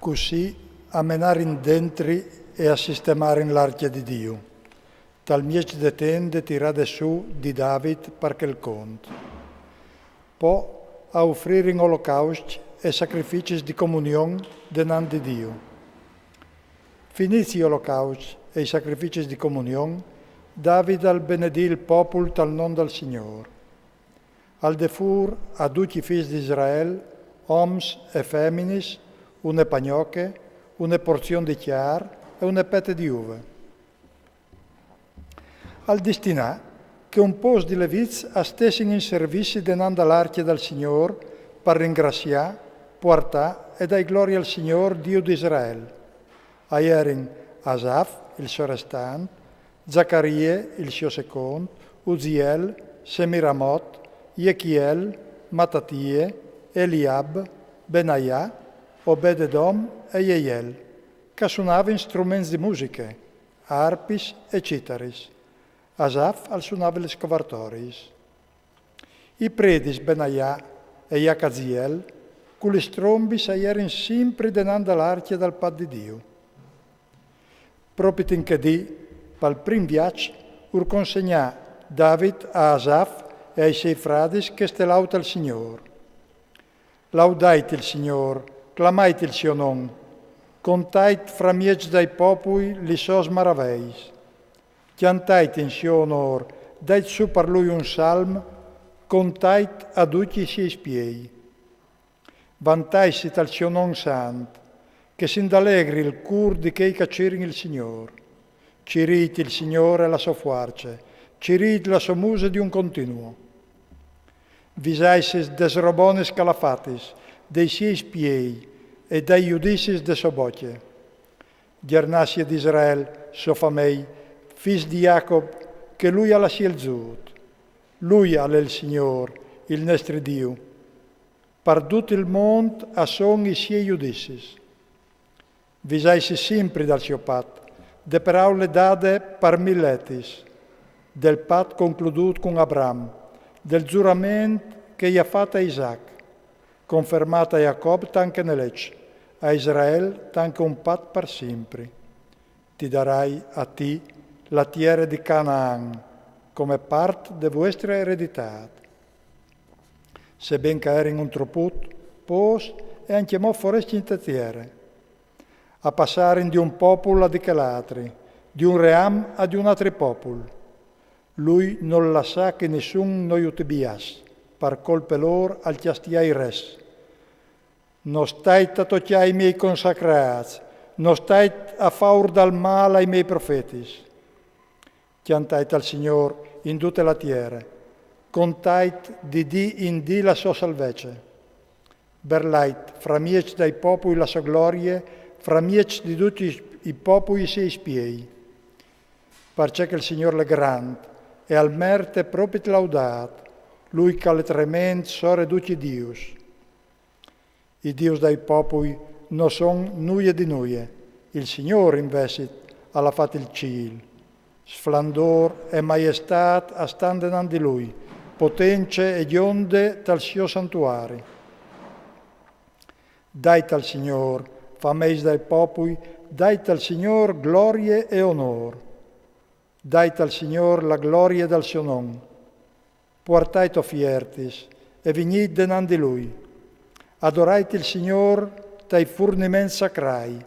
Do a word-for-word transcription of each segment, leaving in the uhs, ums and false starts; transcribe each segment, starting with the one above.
Cussì a menarin dentri e a sistemarin l'archie di Diu, tal mieç de tende tirade su di David par chel cont. Po a ufririn olocauscj e sacrificis di comunion denant di Diu. Finîts i olocauscj e i sacrificis di comunion, David al benedì il popul tal non dal Signôr. Al dè fûr a ducj i fîs di Israel, oms e feminis, une pagnoche, une porzion di cjar e une pete di uve. Al distinà che un pôcs di levits a stessin in servizi denant da l'archie dal Signôr par ringraciâ, puartâ e dâi glorie al Signôr, Diu di Israel. A jerin Asaf, il sorestant, Zacarie, il sio secont, Uziel, Semiramot, Jechiel, Matatie, Eliab, Benaià, Obed-Edom e Jeiel, che a sunavin struments di musiche, arpis e citaris. Asaf al sunave lis covartoriis. I predis Benaià e Jacaziel, cu lis trombis a jerin simpri denant da l'archie dal pat di Diu. Propit in chê dì, pal prin viaç, ur consegnà David a Asaf e ai siei fradis cheste laute al Signôr. Laudait il Signôr, clamait il sio non, contait framieç dai popui lis sôs maraveis. Cjantait in sio onôr, dait su par lui un salm, contait a ducj i siei spiei. Vantaitsi tal sio non sant, che si indalegri il cûr di chei che a cirin il Signôr. Cirît il Signôr e la sô fuarce, cirît la sô muse di un continuu. Visaitsi des robonis che al à fatis, dai siei spiei e dai judicis de sô bocje. Gjernazie di Israel, sô famei, fîs di Jacob, che lui al à sielzût. Lui al è il Signôr, il nestri Diu. Par dut il mont a son i siei judicis. Visaitsi simpri dal sio pat, de peraule dade par mil etis, del pat concludût cun Abram, del zurament che i à fat a Isac, confermât a Jacob tant che ne leç, a Israel tant che un pat par simpri. Ti darai a ti la tiere di Canaan, come part de vuestre ereditât. Seben che a erin un troput, pôcs e ancjemò forescj inte tiere. A passarin di un popul a di chel atri, di un ream a di un atri popul. Lui nol lassà che nissun no ju tibiàs, par colpe lôr al cjastià i res. No stait a tocjâ i miei consacrâts, no stait a fâur dal mâl ai miei profetis. Cjantait al Signôr in dute la tiere, contait di dì in dì la sô salvece. Berlait framieç dai popui la sô glorie, framieç di ducj i popui i siei spiei. Parcè che il Signôr al è grant e al merte propit laudât, lui che al è trement sore ducj i dius. I dius dai popui no son nuie di nuie, il Signôr invezit al à fat il cîl. Sflandôr e maiestât a stan denant di lui, potence e gjonde tal sio santuari. Dait al Signôr, fameis dai popui, dait al Signôr glorie e onôr. Dait al Signôr la glorie dal sio non. Puartait ofiertis e vignît denant di lui. Adorait il Signôr tai furniments sacrai.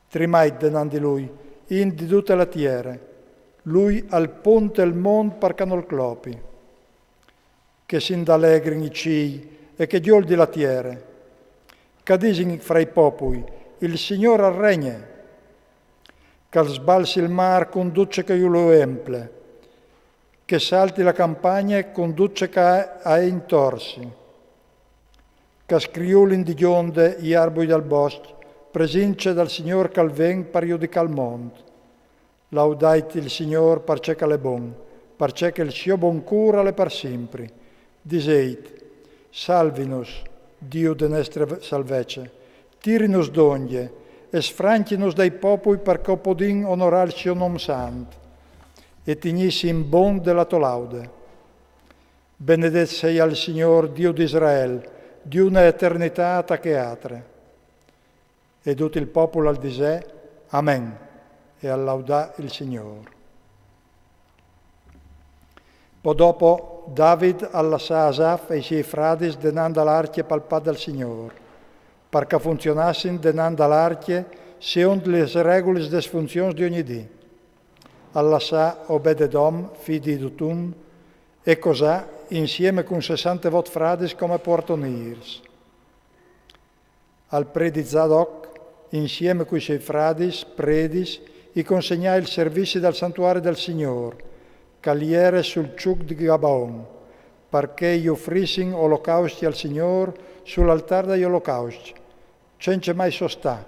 Trimait denant di lui int di dute la tiere. Lui al ponte il mont par che nol clopi. Che si indalegrin i cîi e che gjoldi la tiere. Che a disin fra i popui: il Signôr al regne. Che al sbalzi il mâr cun dut ce che lu emple, che salti la campagne cun dut ce che e à intorsi, che a scriulin di gjonde i arbui dal bosc, presince dal Signôr che al ven par judicâ il mont. Laudait il Signôr parcè che al è bon, parcè che il sio bon cûr al è par simpri. Diseit: Salvinus, Diu de nestre salvece, tirinus dongje e sfrancjinus dai popui, par che o podìn onorâ il sio non sant e tignîsi in bon de la tô laude. Benedet seia il Signôr, Diu di Israel, di une eternitât a chê altre. E dut il popul al disè: Amen, e al laudà il Signôr. Po dopo David al lassà Asaf e i siei fradis denant da l'arcje pal pat dal Signôr, par ch'a funzionassin denant da l'arcje seont lis regulis des funzions di ogni dì. Al lassà Obed-Edom, fi di Idutun, e Cosà, insiemi cun sessantevot fradis come puartonîrs. Al predi Zadok, insiemi cui siei fradis predis, i consegnà il servizi dal santuari dal Signôr, ch'al jere sul çuc di Gabaon, par che i ufrissin olocauscj al Signôr sul altâr dai olocauscj, cence mai sostà,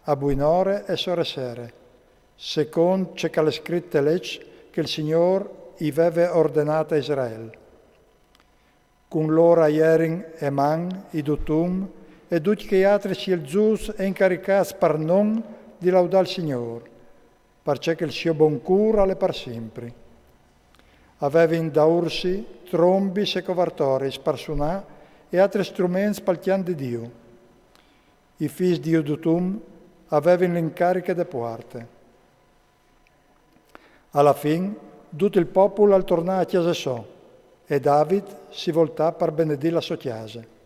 a buinore e soresere, secont ce ch'al è scrit te leç che il Signôr i veve ordenât a Israel. Cun lôr a jerin Eman, Idutun, e ducj chei altris sielzûts e incaricâts par non di laudâ il Signôr, parcè che il siô bon cûr al è par simpri. A vevin daûr si trombis e covartoris par sunâ e altris struments pal cjant di Diu. I fîs di Idutun a vevin l'incariche de puarte. A la fin, dut il popul al tornà a cjase sô, e David si voltà par benedî la sô cjase.